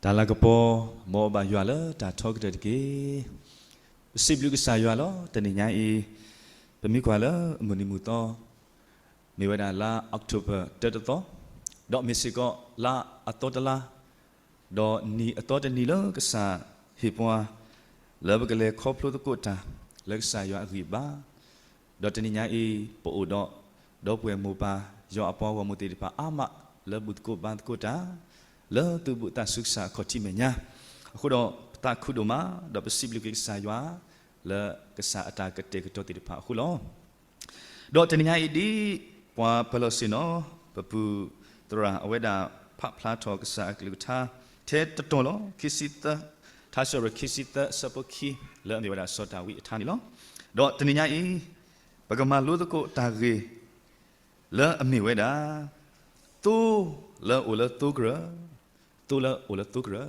တၢ်လၤကပီၤ မ်အဘၣ်ယွၤလၢတၢ်ထီကတၢၢ်တက့ၢ်. ပစံးဘျုးကစၢ်ယွၤလီၤ. တနံၤညါအံၤ ပမ့ၢ်ကွၢ်လၢမုၢ်နံၤမုၢ်သီ မ့ၢ်ဝဲဒၣ်လါ October တၢတသီ, ဒီးမ့ၢ်စ့ၢ်ကီးလါအသီတလါ, ဒီးနံၤအသီတနံၤလၢကစၢ်ဟ့ၣ်ပှၤ လၢပကလဲၤခီဖျိသကိးတၢ် လၢကစၢ်ယွၤအဂံၢ်အဘါ, ဒီးတနံၤညါအံၤ ပအိၣ်ဒီး ဒီပုၢ်ဝဲၢ်မိၢ်ပၢ် ယွၤအပှၤဂီၢ်မုၢ်သ့ၣ်တဖၣ်အါမး လၢဘူၣ်သကိးဘါသကိးတၢ် လၢသူၣ်ဘီၣ်သးစူၤကစၢ်အခီၣ်ထံးမဲာ်ညါ, အဃိဒီးပသးခုဒိၣ်မး ဒီးပစံးဘျုးက့ၤကစၢ်ယွၤ လၢကစၢ်အတၢ်ကတဲာ်ကတီၤသ့ၣ်တဖၣ်အဃိလီၤ. ဒီးတနံၤညါအံၤ ဒ်ပှၤပၢၤလီၢ်ဆ့ၣ်နီၤ ပပုၢ်သရၣ်အဝဲဒၣ် ဖးဖျါထီၣ်ကစၢ်အကလုၢ်ကထါ ထဲတတီၤလီၤ. ခံဆံသၢ, ထါစံးထီၣ်ပတြၢၤ ခံဆံသၢ အဆၢဖိခံ လၢအမ့ၢ်ဝဲဒၣ်စီၤဒၤဝံးအထါန့ၣ်လီၤ. ဒီးတနံၤညါအံၤ ပကမၤလိသကိးတၢ်ဂ့ၢ် လၢအမ့ၢ်ဝဲဒၣ် သိလၢအိၣ်လၢသိကရၢ, သိလၢအိၣ်လၢသိကရၢ.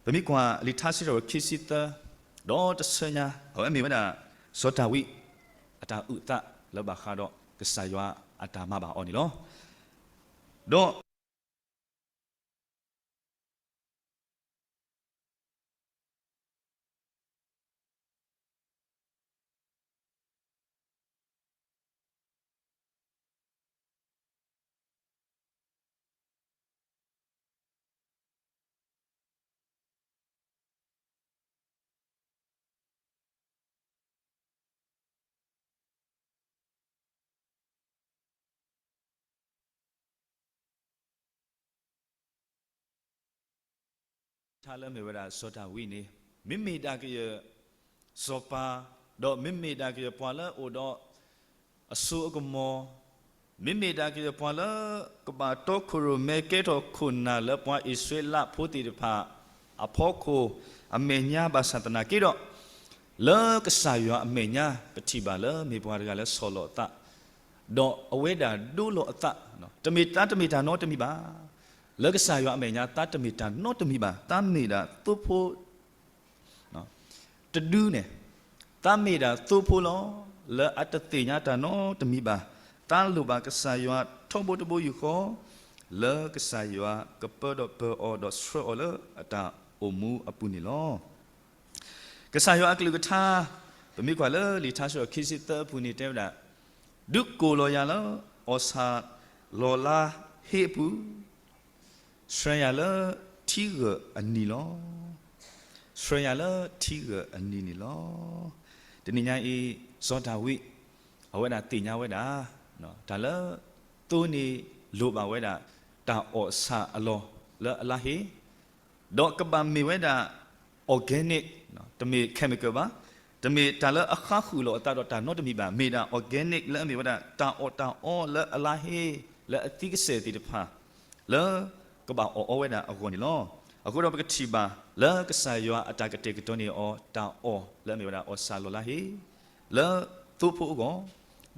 ပမ့ၢ်ကွၢ်လံာ်ထါစံးထီၣ်ပတြၢၤ ခံဆံသၢ, ဒီးတဆၢညါ အဝဲမ့ၢ်ဝဲဒၣ် စီၤဒၤဝံး အတၢ်အုၣ်သးလၢဘၣ်ဃးဒီး ကစၢ်ယွၤအတၢ်မၤဘၣ်အီၤန့ၣ်လီၤ. ဒီး ထါလၢအမ့ၢ်ဝဲဒၣ်စီၤဒၤဝံးန့ၣ် မ့မ့ၢ်ဒၣ်ကယဲၢ်စီၤပၤ, ဒီးမ့မ့ၢ်ဒၣ်ကယဲၢ်ပှၤလၢအိၣ်ဒီး အစိအကမီၤ, မ့မ့ၢ်ဒၣ်ကယဲၢ်ပှၤလၢ ကဘၣ်တီခိၣ်ရိၣ်မဲကဲထီၣ်ခိၣ်နၢ်လၢပှၤအံၣ်စရ့လးဖိသ့ၣ်တဖၣ် အဖီခိၣ်အမဲာ်ညါဘၣ်ဆၣ်သနာ်က့ဒီး, လၢကစၢ်ယွၤအမဲာ်ညါ ပထံၣ်ဘၣ်လၢမ့ၢ်ပှၤတဂၤလၢဆီၣ်လီၤအသး, ဒီးအဝဲဒၣ်ဒိလီၤအသး, တမ့ၢ်သးတမ့ၢ်တၢ်နီတမံၤဘၣ်. လၢကစၢ်ယွၤအမဲာ်ညါ သးတမ့ၢ်တၢ်နီတမံၤဘၣ်. သးမ့ၢ်ဒၣ်သိဖိ တဒုန့ၣ်, သးမ့ၢ်ဒၣ်သိဖိလီၤ. လၢအတသ့ၣ်ညါတၢ်နီတမံၤဘၣ်. သးလိၣ်ဘၣ်ကစၢ်ယွၤထီဘိတဘိယူၢ်ဃီ, လၢကစၢ်ယွၤကပၢဒီးပၢအီၤဒီးဆှၢအီၤလၢအတၢ်အိၣ်မူအပူၤန့ၣ်လီၤ. ကစၢ်ယွၤအကလုၢ်ကထါ, ပမ့ၢ်ကွၢ်လၢလံာ်ထါစံးထီၣ်ခံဆံသၢအပူၤန့ၣ်တဲဝဲဒၣ်, ဒုးကိၢ်လီၤယၤလၢအီၣ်ဆၣ်လီၤလါဟ့အပူၤ ဆှၢယၤလၢထံဂၢၢ်အနံၤလီၤ. ဆှၢယၤလၢထံဂၢၢ်အနံၤန့ၣ်လီၤ. တနံၤညါအံၤ စီၤဒၤဝံး အဝဲဒၣ်သ့ၣ်ညါဝဲဒၣ် တၢ်လၢ သိန့ၣ်လိၣ်ဘၣ်ဝဲဒၣ် တၢ်အီၣ်ဆၣ်အလီၢ်လၢအလါဟ့ ဒီးကဘၣ်မ့ၢ်ဝဲဒၣ် organic, တမ့ၢ် chemical ဘၣ်, တမ့ၢ်တၢ်လၢအဃါဃုာ်လိာ်အသးဒီးတၢ်နီတမံၤဘၣ်, မ့ၢ်ဒၣ် organic လၢအမ့ၢ်ဝဲဒၣ်တၢ်အီၣ်တၢ်အီလၢအလါဟ့ လၢအသံကစဲၢ်သ့ၣ်တဖၣ် လၢကဘၣ်အီၣ်အီဝဲဒၣ်အဂီၢ်န့ၣ်လီၤ. အဃိဒီးပကထံၣ်ဘၣ်လၢကစၢ်ယွၤအတၢ်ကတဲာ်ကတီၤန့ၢ်အီၤ တၢ်အီၣ်လၢအမ့ၢ်ဝဲဒၣ်အီၣ်ဆၣ်လီၤလါဟ့ လၢသိဖိအဂီၢ်,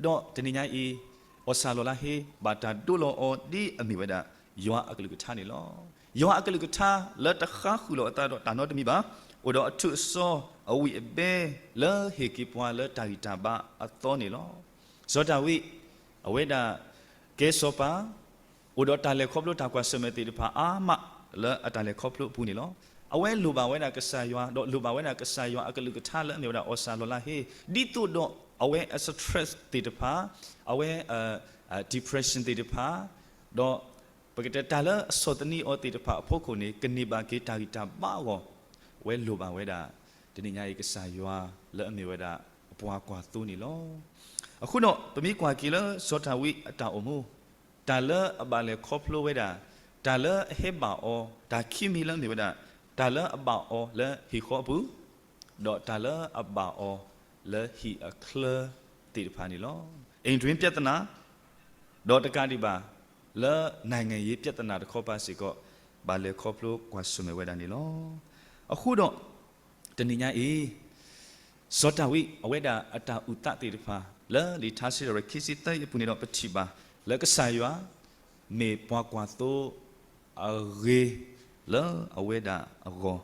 ဒီးတနံၤညါအံၤ အီၣ်ဆၣ်လီၤလါဟ့ ဘၣ်တၢ်ဒိလီၤအီၤဒ်အမ့ၢ်ဝဲဒၣ် ယွၤအကလုၢ်ကထါန့ၣ်လီၤ. ယွၤအကလုၢ်ကထါလၢတဃါဃုာ်လိာ်အသးဒီးတၢ်နီတမံၤဘၣ်, အိၣ်ဒီးအထူးအစီၤအဝံၣ်အဘဲ လၢဟ့ၣ်က့ၤပှၤလၢတၢ်ဂံၢ်တၢ်ဘါအသီန့ၣ်လီၤ. စီၤဒၤဝံး အဝဲဒၣ် ကဲစီၤပၤ အိၣ်ဒီးတၢ်လဲၤခီဖျိတၢ်ကွၢ်ဆၢၣ်မဲာ်သ့ၣ်တဖၣ်အါမး လၢအတၢ်လဲၤခီဖျိအပူၤန့ၣ်လီၤ. အဝဲလိၣ်ဘၣ်ဝဲဒၣ်ကစၢ်ယွၤ ဒီးလိၣ်ဘၣ်ဝဲဒၣ်ကစၢ်ယွၤအကလုၢ်ကထါလၢအမ့ၢ်ဝဲဒၣ်အီၣ်ဆၣ်လီၤလါဟ့, ဒ်သိးဒီးအဝဲအ stress သ့ၣ်တဖၣ်, အဝဲ depression သ့ၣ်တဖၣ်, ဒီးပကတဲတၢ်လၢအဆီၣ်သနံးအီၤသ့ၣ်တဖၣ်အဖီခိၣ်န့ၣ် ကန့ၢ်ဘၣ်က့ၤတၢ်ဂံၢ်တၢ်ဘါအဂီၢ်, အဝဲလိၣ်ဘၣ်ဝဲဒၣ် တနံၤညါအံၤကစၢ်ယွၤလၢအမ့ၢ်ဝဲဒၣ်အပှၤကွၢ်သိန့ၣ်လီၤ. အဃိဒီးပမ့ၢ်ကွၢ်က့ၤလၢစီၤဒၤဝံးအတၢ်အိၣ်မူ, တၢ်လၢအဘၣ်လဲၤခီဖျိဝဲဒၣ်, တၢ်လၢအဟဲဘၣ်အီၤ, တၢ်ခံမံၤလၢအမ့ၢ်ဝဲဒၣ် တၢ်လၢအဘၣ်အီၤလၢဟံၣ်ဃီအပူၤ, ဒီးတၢ်လၢအဘၣ်အီၤလၢဟံၣ်အချၢသ့ၣ်တဖၣ်န့ၣ်လီၤ. အိမ်တွင်းပြဿနာ, ဒီးတကးဒံးဘၣ် လၢ နိုင်ငံရေးပြဿနာ တခီပၤစ့ၢ်ကီး ဘၣ်လဲၤခီဖျိကွၢ်ဆၢၣ်မဲာ်ဝဲဒၣ်န့ၣ်လီၤ. အဃိဒီး တနံၤညါအံၤ စီၤဒၤဝံး အဝဲဒၣ်အတၢ်အုၣ်သးသ့ၣ်တဖၣ် လၢလံာ်ထါစံးထီၣ်ပတြၢၤခံဆံသၢအံၤအပူၤန့ၣ်ဒီး ပထံၣ်ဘၣ်လၢကစၢ်ယွၤ မ့ၢ်ပှၤကွၢ်သိအဂ့ၤ လၢအဝဲဒၣ်အဂီၢ်,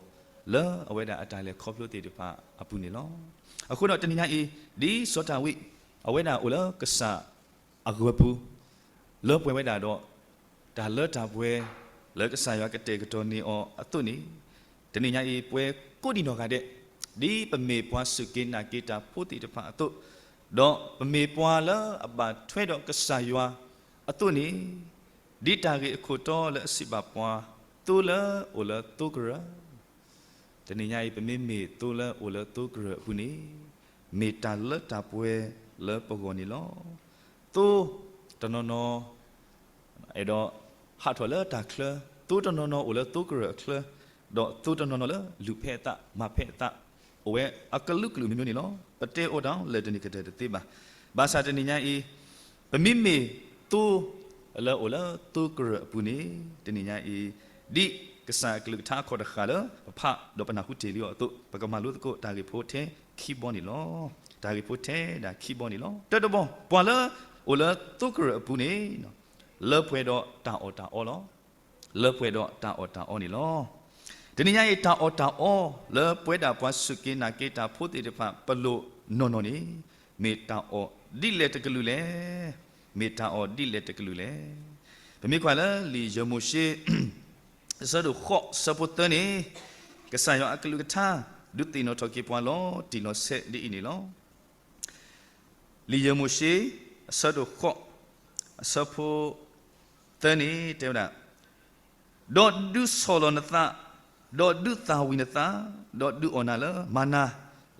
လၢအဝဲဒၣ်အတၢ်လဲၤခီဖျိသ့ၣ်တဖၣ်အပူၤန့ၣ်လီၤ. အဃိဒီးတနံၤညါအံၤ ဒ်စီၤဒၤဝံး အဝဲဒၣ်အိၣ်လၢကစၢ်အဂၢၤပူၤ လၢပှဲၤဝဲဒၣ်ဒီး တၢ်လၢတၢ်ပှဲၤ လၢကစၢ်ယွၤကတဲာ်ကတီၤန့ၢ်အီၤအသိးန့ၣ်, တနံၤညါအံၤ ပဝဲကိးဒံနီၢ်ဂၤဒဲး, ဒ်ပမ့ၢ်ပှၤစူၢ်က့ၤနာ်က့ၤတၢ်ဖိသ့ၣ်တဖၣ်အသိး, ဒီးပမ့ၢ်ပှၤလၢအဘၣ်ထွဲဒီးကစၢ်ယွၤအသိးန့ၣ်, ဒ်တၢ်ဂ့ၢ်အခိၣ်တီလၢအစံးဘၣ်ပှၤ, သိလၢအိၣ်လၢသိကရၢၢ် တနံၤညါအံၤ ပမ့မ့ၢ်သိလၢအိၣ်လၢသိကရၢၢ်အပူၤန့ၣ်, မ့ၢ်တၢ်လၢတၢ်ပှဲၤလၢပဂီၢ်န့ၣ်လီၤ. သိတနီၤနီၤ အဲၣ်ဒိးဟးထီၣ်လၢတၢ်ချၢ, သိတနီၤနီၤအိၣ်လၢသိကရၢၢ်အချၢ, ဒီးသိတနီၤနီၤလၢလူၤဖဲအသး မၤဖဲအသး, အိၣ်ဝဲအကလုာ်ကလုာ်မံၤမံၤန့ၣ်လီၤ. ပတဲအိၣ်တၢ်လၢာ်တန့ၢ်ကတၢၢ်တသ့ဘၣ်. ဘၣ်ဆၣ်တနံၤညါအံၤ ပမ့မ့ၢ်သိလၢအိၣ်လၢသိကရၢၢ်အပူၤန့ၣ်, တနံၤညါအံၤ ဒ်ကစၢ်အကလုၢ်ကထါအခီၣ်တဃာ်လၢပဖးဒီးပနၢ်ဟူတ့ၢ်လံအီၤအသိး, ပကမၤလိသကိးတၢ်ဂ့ၢ်ဖိထဲခံဘီန့ၣ်လီၤ. တၢ်ဂ့ၢ်ဖိထဲဒၣ်ခံဘီန့ၣ်လီၤ. တၢတဘီ, ပှၤလၢအိၣ်လၢသိကရၢၢ်အပူၤန့ၣ်, လၢပှဲၤဒီးတၢ်အီၣ်တၢ်အီလီၤ. လၢပှဲၤဒီးတၢ်အီၣ်တၢ်အီန့ၣ်လီၤ. တနံၤညါအံၤ တၢ်အီၣ်တၢ်အီလၢပဝဲဒၣ်ပှၤစူၢ်က့ၤနာ်က့ၤတၢ်ဖိသ့ၣ်တဖၣ် ပလိၣ်နီၢ်နီၢ်န့ၣ်, မ့ၢ်တၢ်အီၣ်ဒ်လဲၣ်တကလုာ်လဲၣ်. မ့ၢ်တၢ်အီၣ်ဒ်လဲၣ်တကလုာ်လဲၣ်. ပမ့ၢ်ကွၢ်လၢလံာ်ယဲၢ်မိၤၡ့ အဆၢဒိၣ်ဃိး အဆၢဖိသၢန့ၣ်, ကစၢ်ယွၤအကလုၢ်ကထါ ဒုးသ့ၣ်နီၣ်ထီၣ်က့ၤပှၤလီၤတံၢ်လီၤဆဲးဒ်အံၤန့ၣ်လီၤ. လံာ်ယဲၢ်မိၤၡ့ အဆၢဒိၣ်ဃိး အဆၢဖိသၢန့ၣ်တဲဝဲဒၣ်, ဒီးဒုးဆီၣ်လီၤနသး, ဒီးဒုးသၣ်ဝံၤနသး, ဒီးဒုးအီၣ်နၤလၢမၤနၤ,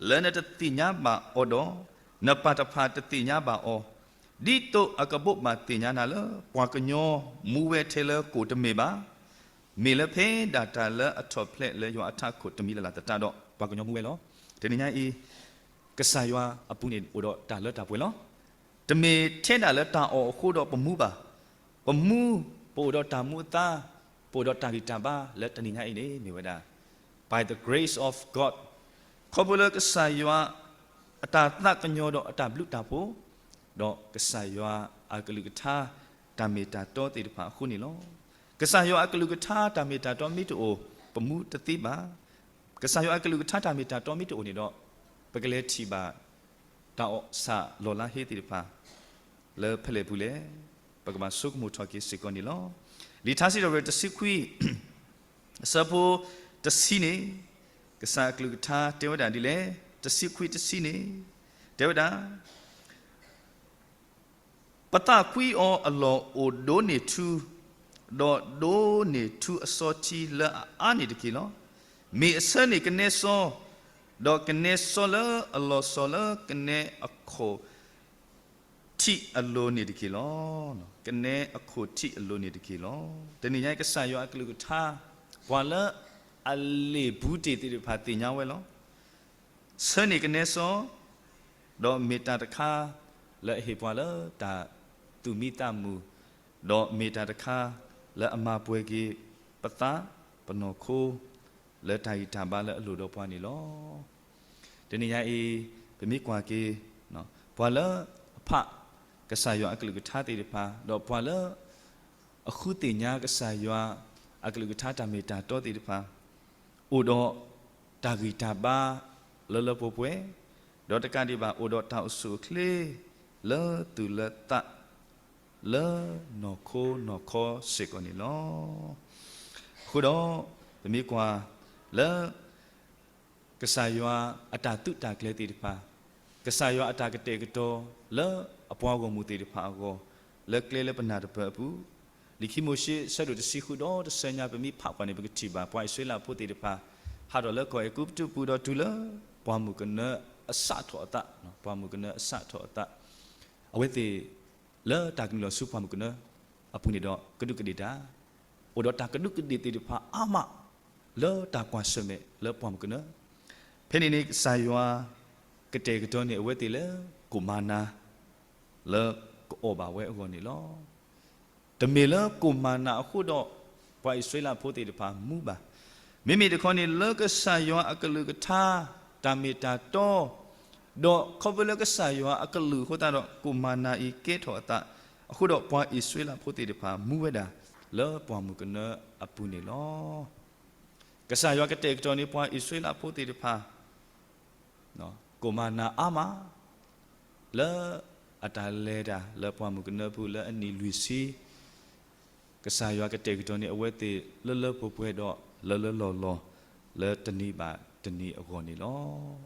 လၢနတသ့ၣ်ညါဘၣ်အီၤဒီး, နပၢ်တဖၣ်တသ့ၣ်ညါဘၣ်အီၤ, ဒ်သိးအကဘိးဘၣ်သ့ၣ်ညါနၤလၢ ပှၤကညီမူဝဲထဲလၢကိၣ်တမ့ၢ်ဘၣ် မ့ၢ်လၢဖဲဒၣ်တၢ်လၢအထီၣ်ဖျဲးလၢယွၤအထးခိၣ်တမံၤလၢ်လၢ်သတးဒီး ပှၤကညီမူဝဲလီၤ. တနံၤညါအံၤ ကစၢ်ယွၤအပူၤန့ၣ်အိၣ်ဒီးတၢ်လၢတၢ်ပှဲၤလီၤ. တမ့ၢ်ထဲဒၣ်လၢတၢ်အီၣ်အဃိဒီးပမူဘၣ်. ပမူ, ပအိၣ်ဒီးတၢ်မူအသါ, ပအိၣ်ဒီးတၢ်ဂံၢ်တၢ်ဘါလၢတနံၤညါအံၤန့ၣ် မ့ၢ်ဝဲဒၣ် by the grace of God, ခီဖျိလၢကစၢ်ယွၤအတၢ်သးကညီၤဒီးအတၢ်ဘျုးတၢ်ဖှိၣ်, ဒီးကစၢ်ယွၤအကလုၢ်ကထါ တၢ်မ့ၢ်တၢ်တီသ့ၣ်တဖၣ်အဃိန့ၣ်လီၤ. ကစၢ်ယွၤအကလုၢ်ကထါတၢ်မ့ၢ်တၢ်တီမ့ၢ်တအိၣ် ပမူတသ့ဘၣ်. ကစၢ်ယွၤအကလုၢ်ကထါတၢ်မ့ၢ်တၢ်တီမ့ၢ်တအိၣ်န့ၣ်ဒီး ပကလဲၤထံၣ်ဘၣ် တၢ်အီၣ်ဆၣ်လီၢ်လါဟ့သ့ၣ်တဖၣ် လၢဖဲလဲၣ်ပူၤလဲၣ်, ပကဘၣ်ဆိကမိၣ်ထီၣ်က့ၤစ့ၢ်ကီးန့ၣ်လီၤ. လံာ်ထါစံးထီၣ်ပတြၢၤတဆံခွံ အဆၢဖိတဆံန့ၣ်, ကစၢ်အကလုၢ်ကထါတဲဝဲဒၣ်ဒ်လဲၣ်, တဆံခွံတဆံန့ၣ်, တဲဝဲဒၣ် ပသးကွံအီၤအလီၢ်အိၣ်ဒိးန့ၢ်ထူ, ဒီးဒိးန့ၢ်ထူအစီထံလၢအအါန့ၣ်တက့ၢ်လီၤ. မ့ၢ်အဆၢန့ၢ်ကနဲစီ, ဒီးကနဲစီလၢအလီၤစီၤလၢကနဲအခိၣ်ထံးအလိၤန့ၣ်တက့ၢ်လီၤ. ကနဲအခိၣ်ထံးအလိၤန့ၣ်တက့ၢ်လီၤ. တနံၤညါအံၤကစၢ်ယွၤအကလုၢ်ကထါ, ပှၤလၢအလ့ၣ်ဘူးတ့ၢ်သ့ၣ်တဖၣ်သ့ၣ်ညါဝဲလီၤ. ဆၢန့ၢ်ကနဲစီ, ဒီးမ့ၢ်တၢ်တခါလၢအဟ့ၣ်ပှၤလၢတၢ်သူၣ်မံသးမုာ်, ဒီးမ့ၢ်တၢ်တခါလၢအမၤပှဲၤက့ၤပသးပနီၢ်ခိ လၢတၢ်ဂံၢ်တၢ်ဘါလၢအလိၣ်ဒီးပှၤန့ၣ်လီၤ. တနံၤညါအံၤ ပမ့ၢ်ကွၢ်က့ၤ ပှၤလၢအဖးကစၢ်ယွၤအကလုၢ်ကထါသ့ၣ်တဖၣ်, ဒီးပှၤလၢ အဃုသ့ၣ်ညါကစၢ်ယွၤအကလုၢ်ကထါတၢ်မ့ၢ်တၢ်တီသ့ၣ်တဖၣ်, အိၣ်ဒီးတၢ်ဂံၢ်တၢ်ဘါလၢလၢပှဲၤပှဲၤ, ဒီးတကးဒံးဘၣ် အိၣ်ဒီးတၢ်အိၣ်ဆူၣ်အိၣ်ချ့ လၢသူၣ်လၢသး လၢနီၢ်ခိနီၢ်ခီစ့ၢ်ကီးန့ၣ်လီၤ. အဃိဒီး ပမ့ၢ်ကွၢ်လၢ ကစၢ်ယွၤအတၢ်သုးတၢ်ကျဲၤသ့ၣ်တဖၣ်, ကစၢ်ယွၤအတၢ်ကတဲာ်ကတီၤလၢအပှၤဂီၢ်မုၢ်သ့ၣ်တဖၣ်အဂီၢ်, လၢကျဲလၢပနၢ်တပၢၢ်အပူၤ, လံာ်ခံမိၤၡ့အဆၢဒိၣ်တဆံဃုဒီးတဆၢညါ ပမ့ၢ်ဖးကွၢ်န့ၣ် ပကထံၣ်ဘၣ်ပှၤအံၣ်စရ့လးဖိသ့ၣ်တဖၣ် ဟးထီၣ်လၢကီၢ်အဲၤကူပတူးပူၤဒီးတုၤလၢပှၢ်မုၢ်ကနၢအစးထီၣ်အသး, ပှၢ်မုၢ်ကနၢအစးထီၣ်အသး, အဝဲသ့ၣ် လၢတၢ်ကနုာ်လီၤဆူပှၢ်မုၢ်ကနၢအပူၤန့ၣ်ဒီး ကဒူးကဒ့ၣ်တၢ်, အိၣ်ဒီးတၢ်ကဒူးကဒ့ၣ်သ့ၣ်တဖၣ်အါမး လၢတၢ်ကွၢ်ဆၢၣ်မဲာ်လၢပှၢ်မုၢ်ကနၢ, ဖဲန့ၣ်န့ၣ် ကစၢ်ယွၤကတဲာ်ကတီၤန့ၢ်အဝဲသ့ၣ်လၢ ကိၣ်မၤနၤ လၢကအီၣ်ဘၣ်ဝဲအဂီၢ်န့ၣ်လီၤ. တမ့ၢ်လၢကိၣ်မၤနၤအဃိဒီး ပှၤအံၣ်စရ့လးဖိသ့ၣ်တဖၣ်မူဘၣ်. မ့မ့ၢ်တခီန့ၣ် လၢကစၢ်ယွၤအကလုၢ်ကထါ တၢ်မ့ၢ်တၢ်တီ ဒီးခီဖျိလၢကစၢ်ယွၤအကလုၢ်အဃိသတးဒီး ကိၣ်မၤနၤအံၤကဲထီၣ်အသးအဃိဒီး ပှၤအံၣ်စရ့လးဖိသ့ၣ်တဖၣ်မူဝဲဒၣ်လၢပှၢ်မုၢ်ကနၢအပူၤန့ၣ်လီၤ. ကစၢ်ယွၤကတဲာ်ကတီၤန့ၢ်ပှၤအံၣ်စရ့လးဖိသ့ၣ်တဖၣ် ကိၣ်မၤနၤအါမး လၢအတၢ်လဲၤတၢ်လၢပှၢ်မုၢ်ကနၢပူၤလၢအနံၣ်လွံၢ်ဆံ ကစၢ်ယွၤကတဲာ်ကတီၤန့ၢ်အဝဲသ့ၣ်လၢလၢပှဲၤပှဲၤဒီးလၢလၢလီၢ်လီၢ် လၢတနံၤဘၣ်တနံၤအဂီၢ်န့ၣ်လီၤ.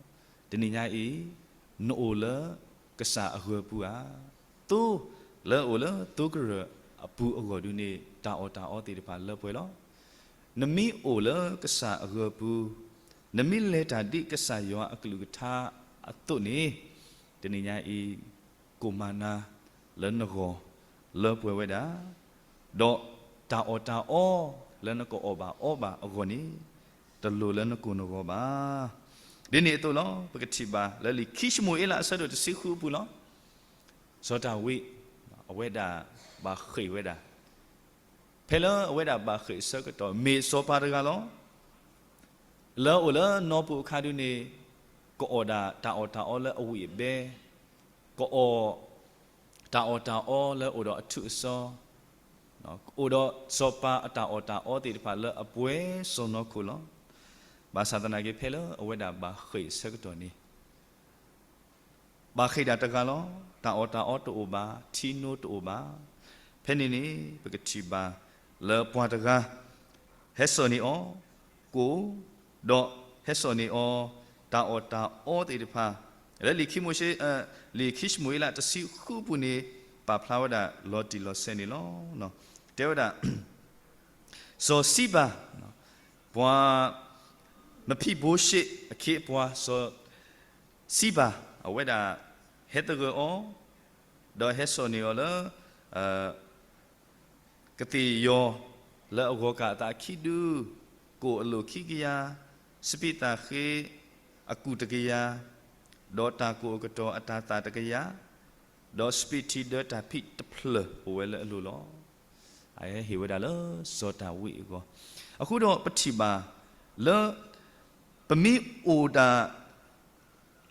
တနံၤညါအံၤ နအိၣ်လၢကစၢ်အဂၢၤပူၤဧါ. သိလၢအအိၣ်လၢသိကရၢၢ်အပူၤအဂီၢ်ဒုန့ၣ် တၢ်အီၣ်တၢ်အီသ့ၣ်တဖၣ်လၢပှဲၤလီၤ. နမ့ၢ်အိၣ်လၢကစၢ်အဂၢၤပူၤ, နမ့ၢ်လဲၤတၢ်ဒ်ကစၢ်ယွၤအကလုၢ်ကထါအသိးန့ၣ်, တနံၤညါအံၤ ကိၣ်မၤနၤလၢနဂီၢ်လၢပှဲၤဝဲဒၣ်, ဒီးတၢ်အီၣ်တၢ်အီလၢနကအီၣ်ဘၣ်အီဘၣ်အဂီၢ်န့ၣ် တလိၣ်လၢနကိၣ်နဂီၤဘၣ်. ဒ်န့ၣ်အသိးလီၤ. ပကထံၣ်ဘၣ်လၢလံာ်ခံၡမူၤအ့လးအဆၢဒိၣ်တဆံဃုအပူၤလီၤ. စီၤဒၤဝံး အဝဲဒၣ်ဘၣ်ဃ့ၢ်ဝဲဒၣ်, ဖဲလၢအဝဲဒၣ်ဘၣ်ဃ့ၢ်အဆၢကတီၢ် မ့ၢ်စီၤပၤတဂၤလီၤ. လၢအအိၣ်လၢနီၢ်ပူၤအခါဒုန့ၣ် ကအီၣ်ဒၣ်တၢ်အီၣ်တၢ်အီလၢအဝံၣ်အဘဲ, ကအီၣ်တၢ်အီၣ်တၢ်အီလၢအိၣ်ဒီးအထူးအစီ, အိၣ်ဒီးစီၤပၤအတၢ်အီၣ်တၢ်အီသ့ၣ်တဖၣ်လၢအပှဲၤစီၢ်နီၤခိၣ်လီၤ. ဘၣ်ဆၣ်သနာ်က့ ဖဲလၢအဝဲဒၣ်ဘၣ်ဃ့ၢ်အဆၢကတီၢ်န့ၣ် ဘၣ်ဃ့ၢ်ဒၣ်တဂၤလီၤ. တၢ်အီၣ်တၢ်အီတအိၣ်ဘၣ်, ထံနိတအိၣ်ဘၣ်. ဖဲန့ၣ်န့ၣ် ပကထံၣ်ဘၣ်လၢပှၤတဂၤ ဟဲစိာ်န့ၢ်အီၤကိၣ်, ဒီးဟဲစိာ်န့ၢ်အီၤ တၢ်အီၣ်တၢ်အီသ့ၣ်တဖၣ်, လၢလံာ်ခံမိၤရှ့, လံာ်ခံၡမူၤအ့လးတဆံဃုပူၤန့ၣ် ပာ်ဖျါဝဲဒၣ်လီၤတံၢ်လီၤဆဲးန့ၣ်လီၤ. တဲဝဲဒၣ် စီၤစံဘၤ, ပှၤ မဖံးဘိရှ့အခ့အပှၤ စီၤစံဘၤ အဝဲဒၣ် ဟဲသဂၢၢ်အီၤ, ဒီးဟဲစိာ်န့ၢ်အီၤလၢ ကသ့ၣ်ယီၤလၢအဂီၤကၢ်အသးအခံဒု, ကိၣ်အလိၣ်ခံကယၤ, စပံးသၣ်ဃ့အကူၣ်တကယၤ, ဒီးတၢ်ကိၣ်အကတီၢ်အတၤသၣ်တကယၤ, ဒီးစပံးထံဒၢတၢ်ဖံးတဖျၢၣ်အိၣ်ဝဲလၢအလိၤလီၤ. အဟ့ၣ်ဝဲဒၣ်လၢစီၤဒၤဝံးအဂီၢ်. အဃိဒီးပထံၣ်ဘၣ်လၢ ပမ့ၢ်အိၣ်ဒၣ်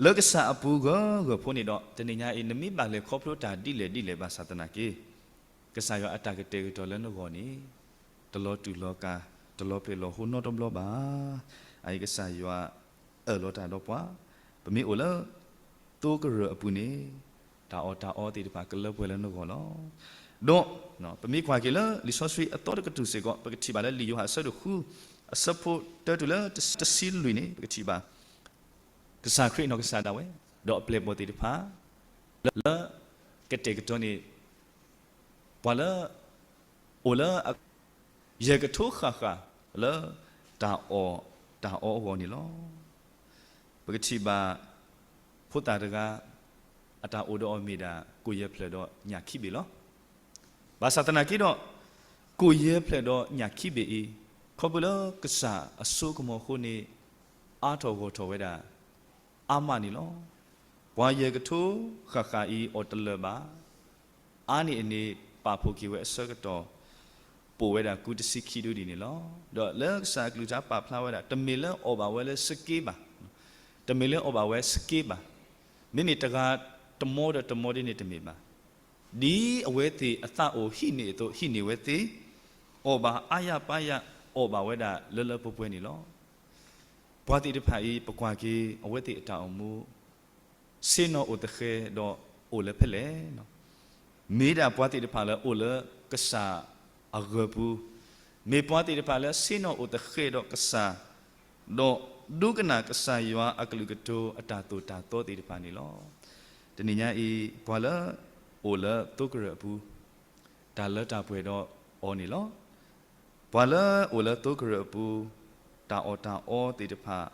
လၢကစၢ်အပူၤဂၢၢ်ဂၢၢ်ဖိန့ၣ်ဒီး တနံၤညါအံၤ နမ့ၢ်ဘၣ်လဲၤခီဖျိတၢ်ဒ်လဲၣ်ဒ်လဲၣ်ဘၣ်ဆၣ်သနာ်က့ ကစၢ်ယွၤအတၢ်ကတဲာ်ကတီၤလၢနဂီၢ်န့ၣ် တလီၤတူာ်လီၤကာ် တလီၤပျဲၢ်လီၤဟိနီတဘျီဘၣ်. အအံၤကစၢ်ယွၤအၢၣ်လီၤတၢ်ဒီးပှၤ, ပမ့ၢ်အိၣ်လၢ သိကရၢၢ်အပူၤန့ၣ် တၢ်အီၣ်တၢ်အီသ့ၣ်တဖၣ်ကလၢပှဲၤလၢနဂီၢ်လီၤ. ဒီး ပမ့ၢ်ကွၢ်က့ၤလၢလံာ်စီဆှံအသီတကတြူၢ်စ့ၢ်ကီး ပကထံၣ်ဘၣ်လၢလံာ်ယိၤဟၣ်အဆၢဒိၣ်ဃု အဆၢဖိတၢတုၤလၢတဆံလွံၢ်န့ၣ် ပကထံၣ်ဘၣ် ကစၢ်ခရံာ်နီၢ်ကစၢ်ဒၣ်ဝဲ ဒီးအပျဲၢ်အဘီၣ်သ့ၣ်တဖၣ် လၢ ကတဲာ်ကတီၤန့ၢ် ပှၤလၢ အိၣ်လၢ ယဲၢ်ကထိဃၣ်ဃၣ်လၢ တၢ်အီၣ်တၢ်အီအဂီၢ်န့ၣ်လီၤ. ပကထံၣ်ဘၣ် ဖိသၣ်တဂၤ အတၢ်အိၣ်ဒီးအီၤမ့ၢ်ဒၣ် ကိၣ်ယဲၢ်ဖျၢၣ်ဒီးညၣ်ခံဘ့ၣ်လီၤ. ဘၣ်ဆၣ်သနာ်က့ဒီး ကိၣ်ယဲၢ်ဖျၢၣ်ဒီးညၣ်ခံဘ့ၣ်အံၤ ခီဖျိလၢကစၢ်အစိကမီၤအဃိန့ၣ် အါထီၣ်ဂီၢ်ထီၣ်ဝဲဒၣ် အါမးန့ၣ်လီၤ. ပှၤယဲၢ်ကထိဃၣ်ဃၣ်အံၤအီၣ်တလၢာ်ဘၣ်. အါန့ၢ်အန့ၣ် ပာ်ဖှိၣ်က့ၤဝဲအဆၢကတီၢ် ပိာ်ဝဲဒၣ်ကူတဆံခံဒူဒံးန့ၣ်လီၤ. ဒီးလၢကစၢ်အကလုၢ်ကထါပာ်ဖျါဝဲဒၣ် တမ့ၢ်လၢအီၣ်ဘၣ်ဝဲလၢစက့ဘၣ်. တမ့ၢ်လၢအီၣ်ဘၣ်ဝဲစက့ဘၣ်. မ့မ့ၢ်တဂၤတမီဒီးတမီဒ်န့ၣ်တမ့ၢ်ဘၣ်. ဒ်အဝဲသ့ၣ်အသးအိၣ်ဟံးန့ၢ်အသိး ဟံးန့ၢ်ဝဲသ့ၣ်, အီၣ်ဘၣ်အါယၢ်ပါယၢ် အီၣ်ဘၣ်ဝဲဒၣ်လၢလၢပှဲၤပှဲၤန့ၣ်လီၤ. ပှၤသ့ၣ်တဖၣ်အံၤ ပကွၢ်က့ၤ အဝဲသ့ၣ်အတၢ်အိၣ်မူ ဆ့ၣ်နီၤအိၣ်သဃဲးဒီးအိၣ်လၢဖဲလဲၣ်. မ့ၢ်ဒၣ်ပှၤသ့ၣ်တဖၣ်လၢအိၣ်လၢကစၢ်အဂၢၤပူၤ, မ့ၢ်ပှၤသ့ၣ်တဖၣ်လၢဆ့ၣ်နီၤအိၣ်သဃဲးဒီးကစၢ်, ဒီးဒိကနၣ်ကစၢ်ယွၤအကလုၢ်ကတိၤအတၢ်သိၣ်တၢ်သီသ့ၣ်တဖၣ်န့ၣ်လီၤ. တနံၤညါအံၤ ပှၤလၢအိၣ်လၢသိကရၢၢ်အပူၤ တၢ်လၢတၢ်ပှဲၤဒီးအီၤန့ၣ်လီၤ. ပှၤလၢအိၣ်လၢသိကရၢၢ်အပူၤ တၢ်အီၣ်တၢ်အီသ့ၣ်တဖၣ်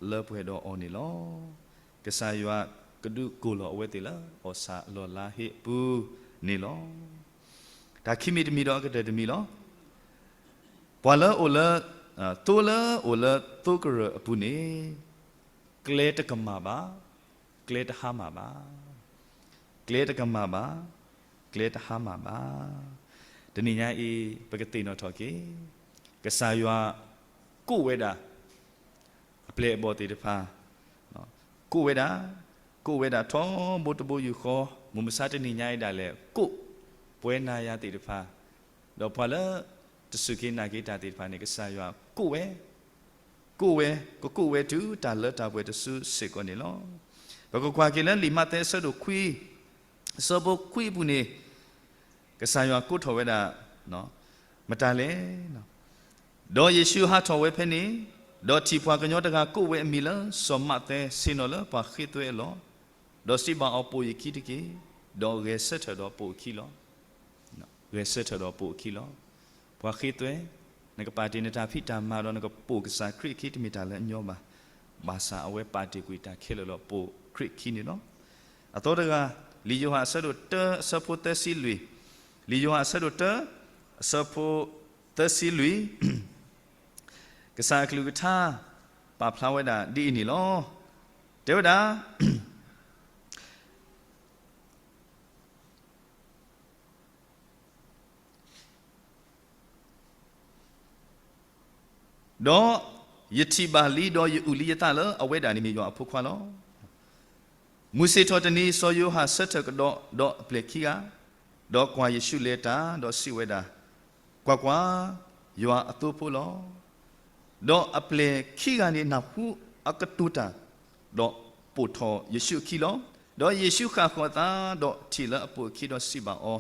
လၢပှဲၤဒီးအီၤန့ၣ်လီၤ. ကစၢ်ယွၤကဒုးကိၢ်လီၤအဝဲသ့ၣ်လၢအီၣ်ဆၣ်လီၢ်လါဟ့အပူၤန့ၣ်လီၤ. တၢ်ခံမံၤတမံၤဒီးအကတၢၢ်တမံၤလီၤ. ပှၤလၢအိၣ်လၢ, သိလၢအိၣ်လၢသိကရၢၢ်အပူၤန့ၣ် ကျဲတကမၣ်ဘၣ်, ကျဲတဟါမၢ်ဘၣ်. ကျဲတကမၣ်ဘၣ်, ကျဲတဟါမၢ်ဘၣ်. တနံၤညါအံၤ ပကသ့ၣ်နီၣ်ထီၣ်က့ၤ ကစၢ်ယွၤကိးဝဲဒၣ် အပျဲၢ်အဘီၣ်သ့ၣ်တဖၣ်, ကိးဝဲဒၣ်, ကိးဝဲဒၣ်ထီဘိတဘိယူၢ်ဃီ, မုၢ်မဆါတနံၤညါအံၤဒၣ်လဲာ် ကိးပှၤနာ်ယွၤသ့ၣ်တဖၣ်, ဒီးပှၤလၢတစူၢ်က့ၤနာ်က့ၤတၢ်သ့ၣ်တဖၣ်န့ၣ် ကစၢ်ယွၤကိးဝဲ ကိးဝဲ, ကကိးဝဲတုၤတၢ်လၢတၢ်ပှဲၤတစုစ့ၢ်ကီးန့ၣ်လီၤ. ပကကွၢ်က့ၤလၢလံာ်မးသဲအဆၢဒိၣ်ခွံ, အဆၢဖိခွံအပူၤန့ၣ် ကစၢ်ယွၤကိးထီၣ်ဝဲဒၣ်, မတၤလဲၣ်. ဒီးယ့ၣ်ၡူးဟးထီၣ်ဝဲဖဲန့ၣ်, ဒီးထံၣ်ပှၤကညီတဂၤကိးဝဲအမံၤလၢစီၤမးသဲ ဆ့ၣ်နီၤလၢပှၤဃ့သွဲအလီၢ်, ဒီးစံးဘၣ်အီၤ, ပိာ်ယခံတက့ၢ်, ဒီးဂဲၤဆၢထၢၣ်ဒီးပိာ်အခံလီၤ. ဂဲၤဆၢထၢၣ်ဒီးပိာ်အခံလီၤ. ပှၤဃ့သွဲ, နကပာ်တ့ၢ်နတၢ်ဖံးတၢ်မၤဒီးနကပိာ်ကစၢ်ခရံာ်အခံ တမ့ၢ်တၢ်လၢအညီဘၣ်. ဘၣ်ဆၣ်အဝဲပာ်တ့ၢ်ကွံာ်တၢ်ခဲလၢာ်ဒီးပိာ်ခရံာ်အခံန့ၣ်လီၤ. အသီတဂၤ, လံာ်ယိၤဟၣ်အဆၢဒိၣ်တၢ အဆၢဖိသၢဆံလွံၢ်, လံာ်ယိၤဟၣ်အဆၢဒိၣ်တၢ အဆၢဖိသၢဆံလွံၢ်, ကစၢ်အကလုၢ်ကထါ ပာ်ဖျါဝဲဒၣ်ဒ်အံၤန့ၣ်လီၤ. တဲဝဲဒၣ် ဒီးယထံၣ်ဘၣ်လံဒီးယအုၣ်လံယသးလၢအဝဲဒၣ်န့ၣ်မ့ၢ်ယွၤအဖိခွါလီၤ. မုၢ်ဆ့ၣ်ထီၣ်တနံၤ စီၤယိၤဟၣ်ဆၢထၢၣ်ကဒီးဒီးအပျဲၢ်ခံဂၤ, ဒီးကွၢ်ယ့ၣ်ၡူးလဲၤတၢ်ဒီးစံးဝဲဒၣ်, ကွၢ်ကွၢ်, ယွၤအသိဖိလီၤ. ဒီးအပျဲၢ်ခံဂၤန့ၣ်နၢ်ဟူအကတိၤတၢ်, ဒီးပိာ်ထီၣ်ယ့ၣ်ၡူးအခံလီၤ. ဒီးယ့ၣ်ၡူးဃၣ်ဃီၤအသး, ဒီးထံၣ်လၢအပိာ်အခံဒီးစံးဘၣ်အီၤ,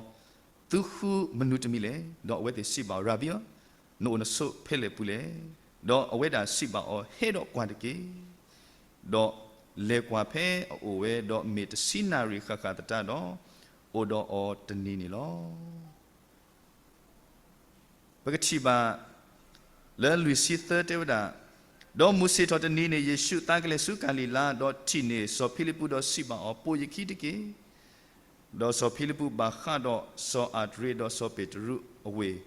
သုဃုမနုၤတမံၤလဲၣ်. ဒီးအဝဲသ့ၣ်စံးဘၣ်အီၤ, ရၤဘံဧၢ, နအိၣ်နဆိးဖဲလဲၣ်ပူၤလဲၣ်. ဒီးအဝဲဒၣ်စံးဘၣ်အီၤ, ဟဲဒီးကွၢ်တက့ၢ်. ဒီးလဲၤကွၢ်ဖဲအအိၣ်ဝဲ, ဒီးမ့ၢ်တဆံနၣ်ရံၣ်ဃၣ်ဃၣ်သတးဒီး, အိၣ်ဒီးအီၤတနံၤန့ၣ်လီၤ. ပကထံၣ်ဘၣ်လၢလွံၢ်ဆံသၢတဲဝဲဒၣ်, ဒီးမုၢ်ဆ့ၣ်ထီၣ်တနံၤန့ၣ် ယ့ၣ်ၡူးသးကလဲၤဆူကၤလံၤလါ, ဒီးထံၣ်န့ၢ်စီၤဖံလံပူးဒီးစံးဘၣ်အီၤ, ပိာ်ယခံတက့ၢ်. ဒီးစီၤဖံလံပူးဘၣ်ဃးဒီးစီၤအၤဒြ့ဒီးစီၤပ့းတရူးအဝ့ၢ်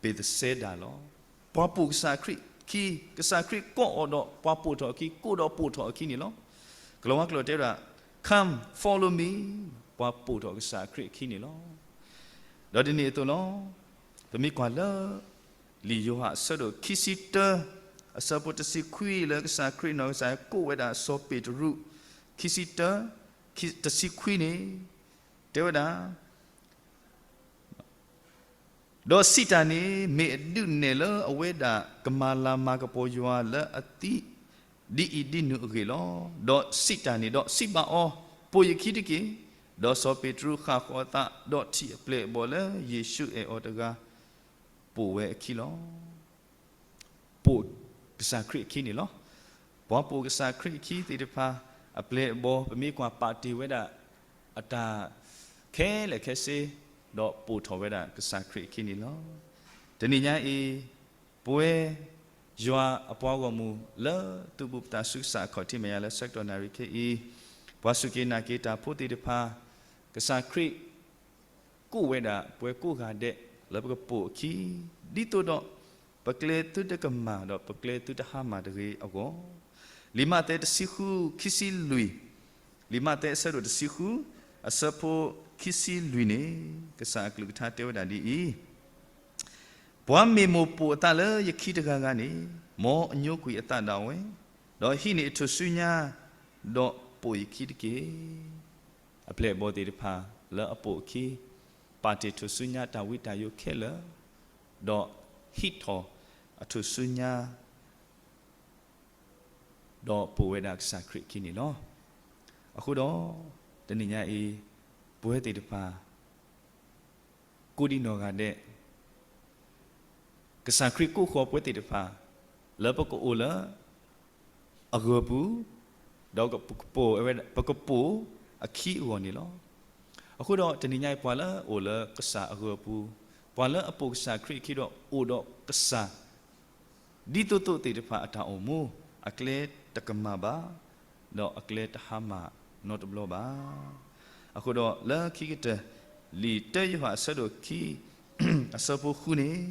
ဘ့းသစဲဒၤလီၤ. ပှၤပိာ်ကစၢ်ခရံာ်ခံ, ကစၢ်ခရံာ်ကိးအီၤဒီးပှၤပိာ်ထီၣ်အခံ, ကိးဒီးပိာ်ထီၣ်အခံန့ၣ်လီၤ. ကလၤဝါကျိာ်တဲဝဲဒၣ်, Come, follow me, ပှၤပိာ်ထီၣ်ကစၢ်ခရံာ်အခံန့ၣ်လီၤ. ဒီးဒ်န့ၣ်အသိးလီၤ. ပမ့ၢ်ကွၢ်လၢ လံာ်ယိၤဟၣ်အဆၢဒိၣ်ခံဆံတၢ အဆၢဖိတဆံခွံလၢကစၢ်ခရံာ်နီၢ်ကစၢ်ကိးဝဲဒၣ်စီၤပ့းတရူး, ခံဆံတၢ, တဆံခွံန့ၣ်, တဲဝဲဒၣ် ဒီးစံးတၢ်န့ၣ် မ့ၢ်အဒုးနဲၣ်လၢအဝဲဒၣ်ကမၤလၤမၤကပီၤယွၤလၢအသံ, ဒ်အံၤဒ်နုၤအဂ့ၢ်လီၤ. ဒီးစံးတၢ်န့ၣ်ဒီးစံးဘၣ်အီၤ, ပိာ်ယခံတက့ၢ်. ဒီးစီၤပ့းတရူးဃၣ်ဃီၤအသး, ဒီးထံၣ်အပျဲၢ်အဘီၣ်လၢယ့ၣ်ၡူးအဲၣ်အီၤတဂၤ, ပိာ်ဝဲအခံလီၤ. ပိာ်ကစၢ်ခရံာ်အခံန့ၣ်လီၤ. ပှၤပိာ်ကစၢ်ခရံာ်အခံသ့ၣ်တဖၣ် အပျဲၢ်အဘီၣ် ပမ့ၢ်ကွၢ်ပာ်တ့ၢ်ဝဲဒၣ် အတၢ်ခဲလၢာ်ခဲဆ့, ဒီးပိာ်ထီၣ်ဝဲဒၣ်ကစၢ်ခရံာ်အခံန့ၣ်လီၤ. တနံၤညါအံၤ, ပဝဲ ယွၤအပှၤဂီၢ်မုၢ်လၢသုးဘူးပသးဆူကစၢ်အခီၣ်ထံးမဲာ်ညါလၢဆၢကတီၢ်နၣ်ရံၣ်ခဲအံၤ, ပှၤစူၢ်က့ၤနာ်က့ၤတၢ်ဖိသ့ၣ်တဖၣ်, ကစၢ်ခရံာ် ကိးဝဲဒၣ်ပှၤကိးဂၤဒဲး လၢပကပိာ်အခံ, ဒ်သိးဒီး ပကျဲသုတကမၣ် ဒီးပကျဲသုတဟါမၢ်တဂ့ၤအဂီၢ်. လံာ်မးသဲတဆံဃု ခံဆံလွံၢ်, လံာ်မးသဲအဆၢဒိၣ်တဆံဃု အဆၢဖိခံဆံလွံၢ်န့ၣ်, ကစၢ်အကလုၢ်ကထါတဲဝဲဒၣ်ဒ်အံၤ, ပှၤမ့ၢ်မိၣ်ပိာ်အသးလၢယခံတဂၤဂၤန့ၣ်, မ်အညိကွံာ်အသးဒၣ်ဝဲ, ဒီးဟံးန့ၢ်အထူၣ်စုညါ, ဒီးပိာ်ယခံတက့ၢ်. အပျဲၢ်အဘီၣ်သ့ၣ်တဖၣ်လၢအပိာ်အခံ, ပာ်တ့ၢ်ထူၣ်စုညါတၢ်ဝံတၢ်ယိးခဲလၢာ်, ဒီးဟံးထီၣ်အထူၣ်စုညါ, ဒီးပိာ်ဝဲဒၣ်ကစၢ်ခရံာ်အခံန့ၣ်လီၤ. အဃိဒီး, တနံၤညါအံၤ, ပဝဲသ့ၣ်တဖၣ် ကိးဒံနီၢ်ဂၤဒဲး, ကစၢ်ခရံာ်ကိးဃီၤပဝဲသ့ၣ်တဖၣ် လၢပကအိၣ်လၢ အဂၢၢ်ပူၤ, ဒီးပကပိာ်အခံအဂီၢ်န့ၣ်လီၤ. အဃိဒီးတနံၤညါအံၤ ပှၤလၢအအိၣ်လၢကစၢ်အဂၢၢ်ပူၤ, ပှၤလၢအပိာ်ကစၢ်ခရံာ်အခံဒီးအိၣ်ဒီးကစၢ် ဒ်သိးသိးသ့ၣ်တဖၣ်အတၢ်အိၣ်မူ, အကျဲတကမၣ်ဘၣ်, ဒီးအကျဲတဟါမၢ်နီတဘျီဘၣ်. အဃိဒီးလၢခံကတၢၢ်, လံာ်တၢယိၤဟၣ်အဆၢဒိၣ်ခံ, အဆၢဖိဃုန့ၣ်,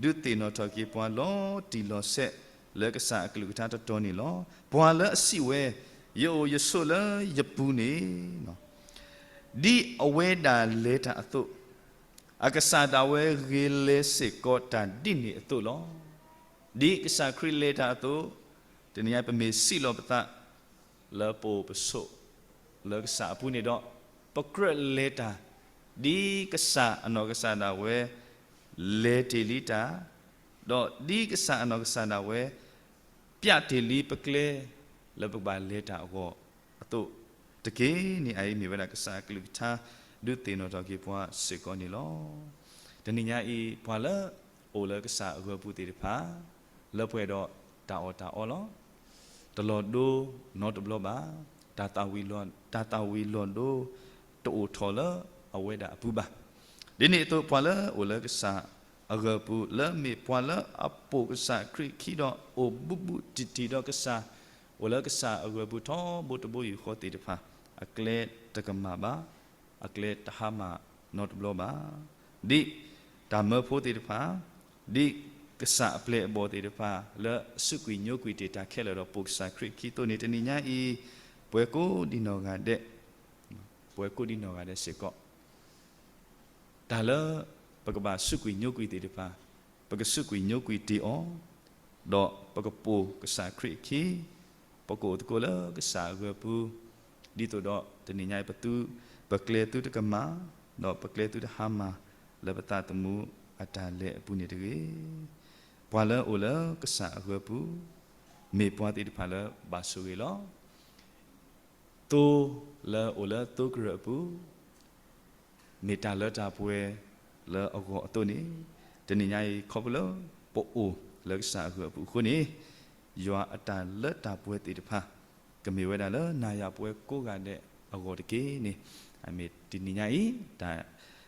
ဒုးသ့ၣ်နီၣ်ထီၣ်က့ၤပှၤလီၤတံၢ်လီၤဆဲးလၢကစၢ်အကလုၢ်ကထါတတီၤန့ၣ်လီၤ. ပှၤလၢအစံးဝဲ, ယအိၣ်ယဆိးလၢယပူၤန့ၣ်, ဒ်အဝဲဒၣ်လဲၤတၢ်အသိး, အကစၢ်ဒၣ်ဝဲဂ့ၤလဲၤစ့ၢ်ကီးတၢ်ဒ်န့ၣ်အသိးလီၤ. ဒ်ကစၢ်ခရံာ်လဲၤတၢ်အသိး, တနံၤညါပမ့ၢ်စံးလီၤပသး လၢပအိၣ်ပဆိးလၢကစၢ်အပူၤန့ၣ်ဒီး, ပကြၢးလဲၤတၢ်, ဒ်ကစၢ်အနီၢ်ကစၢ်ဒၣ်ဝဲ လဲၤတ့ၢ်လံတၢ်, ဒီးဒ်ကစၢ်အနီၢ်ကစၢ်ဒၣ်ဝဲ ပျးတ့ၢ်လံပကျဲ လၢပကဘၣ်လဲၤတၢ်အဂီၢ်အသိးတက့ၢ်န့ၣ် အအံၤမ့ၢ်ဝဲဒၣ်ကစၢ်အကလုၢ်ကထါ ဒုးသ့ၣ်နီၣ်ထီၣ်က့ၤပှၤစ့ၢ်ကီးန့ၣ်လီၤ. တနံၤညါအံၤ ပှၤလၢအိၣ်လၢကစၢ်အဂၢၤပူၤသ့ၣ်တဖၣ် လၢပှဲၤဒီးတၢ်အီၣ်တၢ်အီလီၤ. တလီၤဒိနီတဘျီဘၣ်. တၢ်သၣ်ဝံၤလီၤ, တၢ်သၣ်ဝံၤလီၤဒိ တအိၣ်ထီၣ်လၢအဝဲဒၣ်အပူၤဘၣ်. ဒ်န့ၣ်အသိး ပှၤလၢအိၣ်လၢကစၢ်အဂၢၤပူၤ လၢမ့ၢ်ပှၤလၢအပိာ်ကစၢ်ခရံာ်အခံဒီး အိၣ်ဘူးဘူးတံၢ်တံၢ်ဒီးကစၢ်, အိၣ်လၢကစၢ်အဂၢၤပူၤထီဘိတဘိယူၢ်ဃီသ့ၣ်တဖၣ် အကျဲတကမၣ်ဘၣ်, အကျဲတဟါမၢ်နီတဘျီဘၣ်. ဒ်တၢ်မၢဖိသ့ၣ်တဖၣ်, ဒ်ကစၢ်အပျဲၢ်အဘီၣ်သ့ၣ်တဖၣ် လၢအစူးကွံာ်ညိကွံာ်တ့ၢ်တၢ်ခဲလၢာ်ဒီးပိာ်ကစၢ်ခရံာ်အခံအသိးန့ၣ် တနံၤညါအံၤ ပှၤကိးဒံနီၢ်ဂၤဒဲး, ပှၤကိးဒံနီၢ်ဂၤဒဲးစ့ၢ်ကီး တၢ်လၢပကဘၣ်စူးကွံာ်ညိကွံာ်သ့ၣ်တဖၣ်, ပကစူးကွံာ်ညိကွံာ်တ့ၢ်အီၤ, ဒီးပကပိာ်ကစၢ်ခရံာ်အခံ, ပကအိၣ်သကိးလၢကစၢ်အဂၢၤပူၤ, ဒ်သိးဒီးတနံၤညါအံၤ ပသု, ပကျဲသုတကမၣ်, ဒီးပကျဲသုတဟါမၢ် လၢပသးသမူအတၢ်လဲၤအပူၤန့ၣ်တဂ့ၤ. ပှၤလၢအိၣ်လၢကစၢ်အဂၢၤပူၤ, မ့ၢ်ပှၤသ့ၣ်တဖၣ်လၢဘၣ်ဆိၣ်ဂ့ၤလီၤ. သိလၢအိၣ်လၢသိကရၢၢ်အပူၤ, မ့ၢ်တၢ်လၢတၢ်ပှဲၤလၢအဂီၢ်အသိးန့ၣ်, တနံၤညါအံၤ ခီဖျိလၢပအိၣ်လၢကစၢ်အဂၢၤအပူၤအဃိန့ၣ်, ယွၤအတၢ်လၢတၢ်ပှဲၤသ့ၣ်တဖၣ် ကမ့ၢ်ဝဲဒၣ်လၢနၤယၤပဝဲကိးဂၤဒဲးအဂီၢ်တက့ၢ်န့ၣ်, မ့ၢ်တနံၤညါအံၤ တၢ်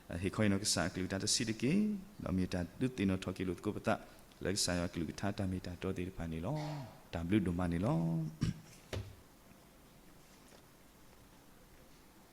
ဟ့ၣ်ခီဟ့ၣ်နီၤကစၢ်အကလုၢ်ကထါတဆံးတက့ၢ်, ဒီးမ့ၢ်တၢ်ဒုးသ့ၣ်နီၣ်ထီၣ်က့ၤလိာ်သကိးပသး လၢကစၢ်ယွၤအကလုၢ်ကထါတၢ်မ့ၢ်တၢ်တီသ့ၣ်တဖၣ်န့ၣ်လီၤ. တၢ်ဘျုးဒိၣ်မးန့ၣ်လီၤ.